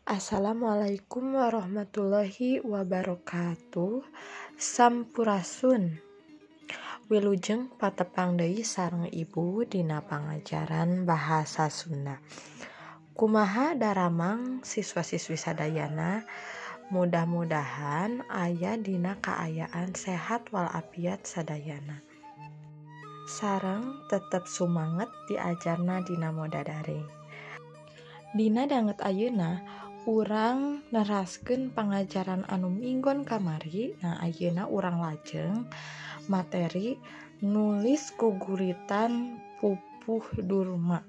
Assalamualaikum warahmatullahi wabarakatuh. Sampurasun. Wilujeng patepang deui sareng Ibu dina pangajaran bahasa Sunda. Kumaha daramang siswa-siswi sadayana, mudah-mudahan aya dina kaayaan sehat walafiat sadayana. Sareng tetep sumanget diajarna dina moda daring. Dina danget ayeuna urang neraskeun pangajaran anu minggon kamari. Nah, ayeuna urang lajeng materi nulis guguritan pupuh durma.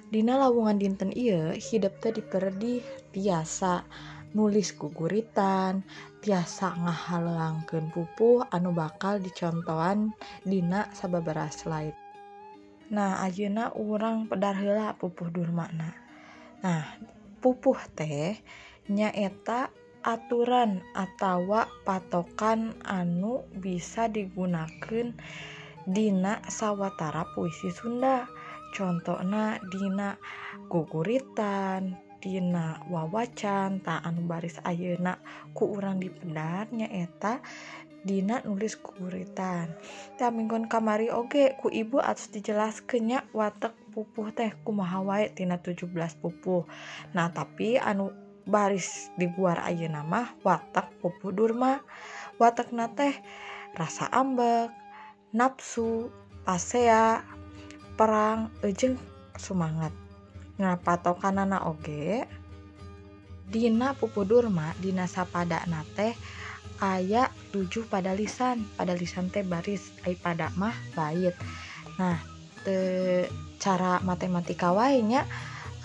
Dina lawungan dinten ieu hidep teh diperedih tiasa nulis guguritan, tiasa ngahaleuangkeun pupuh anu bakal dicontohan dina sababaraha slide. Nah, ayeuna urang pedar heula pupuh durmana. Nah, pupuh teh nyaeta aturan atawa patokan anu bisa digunakeun dina sawatara puisi Sunda. Contona dina guguritan, dina wawacan, tah anu baris ayeuna ku urang dipedar nyaeta dina nulis guguritan. Tah minggon kamari oge ku ibu atos dijelaskeun nya watek pupuh teh kumaha wae tina 17 pupuh. Nah, tapi anu baris diguar ayeuna mah watek pupuh durma. Watekna teh rasa ambek, nafsu, pasea, perang, jeung sumangat. Nah, patokanana oge dina pupuh durma dina sapadana teh aya 7 padalisan. Padalisan teh baris, ai pada mah bait. Nah, cara matematika wae nya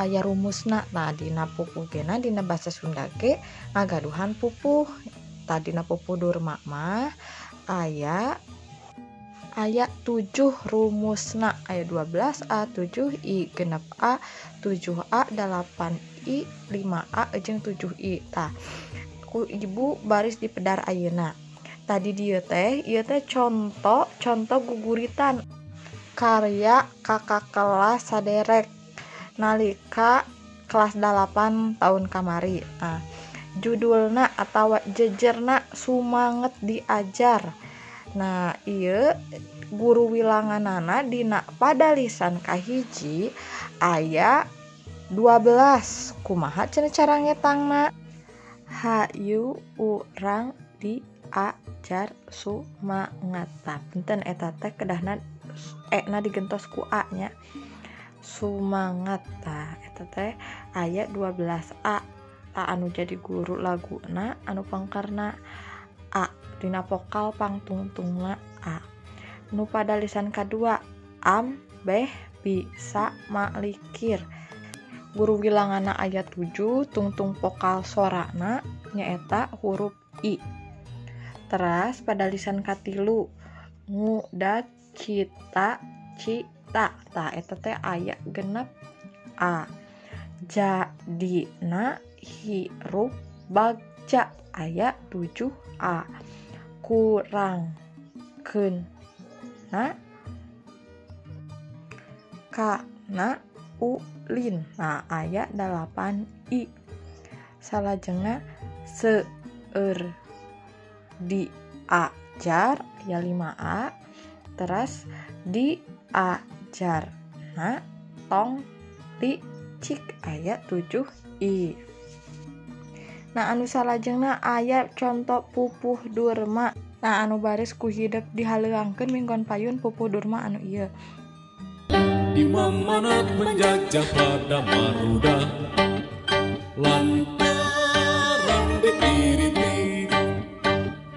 aya rumusna. Nah, dina pupuh gena dina basa Sunda ge ngagaduhan pupuh. Tah dina pupuh durma mah aya 7 rumusna, aya 12A, 7I, genep A, 7A, 8I, 5A, jeung 7I. Tah, ku ibu baris dipedar ayeuna. Tadi dieu teh, ieu teh contoh guguritan karya kakak kelas saderek nalika kelas 8 tahun kamari. Nah, judulna atawa jejerna sumanget diajar. Nah, ieu guru wilanganana dina padalisan kahiji aya 12. Kumaha cenah cara ngetangna? Hayu urang diajar sumangat. Tah, punten eta teh kedahna e-na digentos ku a nya. Sumangat tah eta teh aya 12A. Tah anu jadi guru laguna anu pangkarna a, dina vokal pangtungtungna a. Nu padalisan kadua am beh bisa malikir. Guru wilanganna aya 7, tungtung vokal sorana nyaeta huruf i. Teras padalisan katilu nguda cita cita. Tah eta teh aya genep a. Jadina hirup bagja aya 7a. Kurangkeun na kana ulin. Nah, aya 8i. Salajengna seueur diajar aya 5a. Teras diajar na tong licik aya 7i. Nah, anu salajengna aya contoh pupuh durma. Nah, anu baris ku hidep dihaleuangkeun minggon payun pupuh durma anu ieu. Di mana menjajah pada maruda, lantaran dikiritik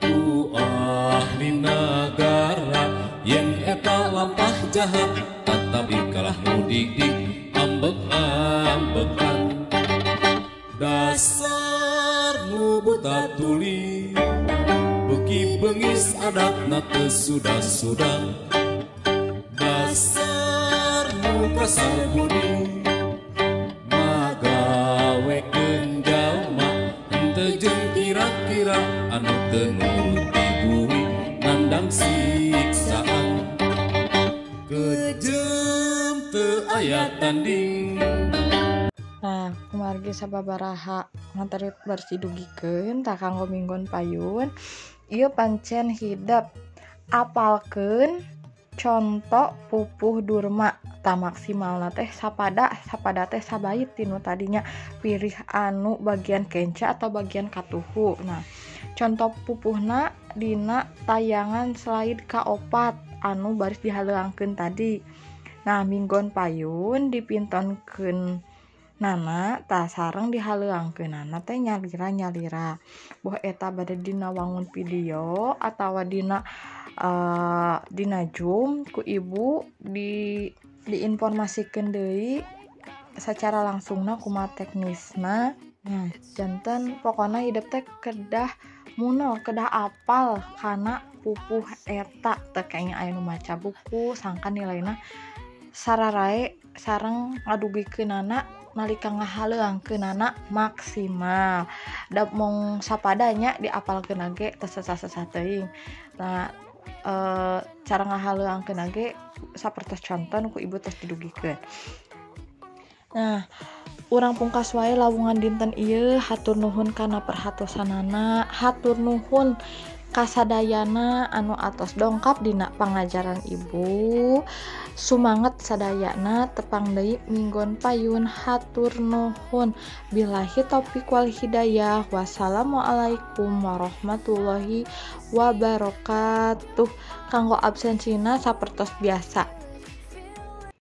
ku ahli nagara yen eta lampah jahat, tetapi kalah nu dik-dik ambek-ambekan. Dasar nu buta tuli, beuki bengis adatna teu sudah-sudah. Dasar nu kasar budi, magawekeun jalma henteu jeung kira-kira anu teu nurut dibui nandang siksaan. Kejem teu aya tanding. Nah, Kumargi sababaraha materi baris didugikeun tah kanggo minggon payun ieu pancen hidep apalkeun conto pupuh durma tah maksimalna teh sapada sapada teh sabait tinu tadinya pilih anu bagian kenca atau bagian katuhu. Nah, contoh pupuhna dina tayangan slide ka-4 anu baris dihaleuangkeun tadi. Nah, minggon payun dipintonkeun nana tah sareng dihaleuangkeunana teh nyalira-nyalira. Boh eta bade dina wangun video atawa dina dina Zoom ku ibu diinformasikeun deui secara langsungna kumaha teknisna. Nah, janten pokona hidep teh kedah munel, kedah apal kana pupuh eta teu kenging aya nu maca buku sangkan nilaina sararae sareng ngadugikeunana nalika ngahaleuangkeunana maksimal. Da mong sapadanya diapalkeun ge teu sesah-sesah teuing. Nah, cara ngahaleuangkeun ge sapertos conton ku ibu tos didugikeun. Nah, urang pungkas wae lawungan dinten ieu, hatur nuhun kana perhatosanana, hatur nuhun kasadayana anu atos dongkap dina pangajaran ibu. Sumanget sadayana, tepang deui minggon payun, hatur nuhun. Billahi taufik wal hidayah. Wassalamualaikum warahmatullahi wabarakatuh. Kanggo absensina sapertos biasa.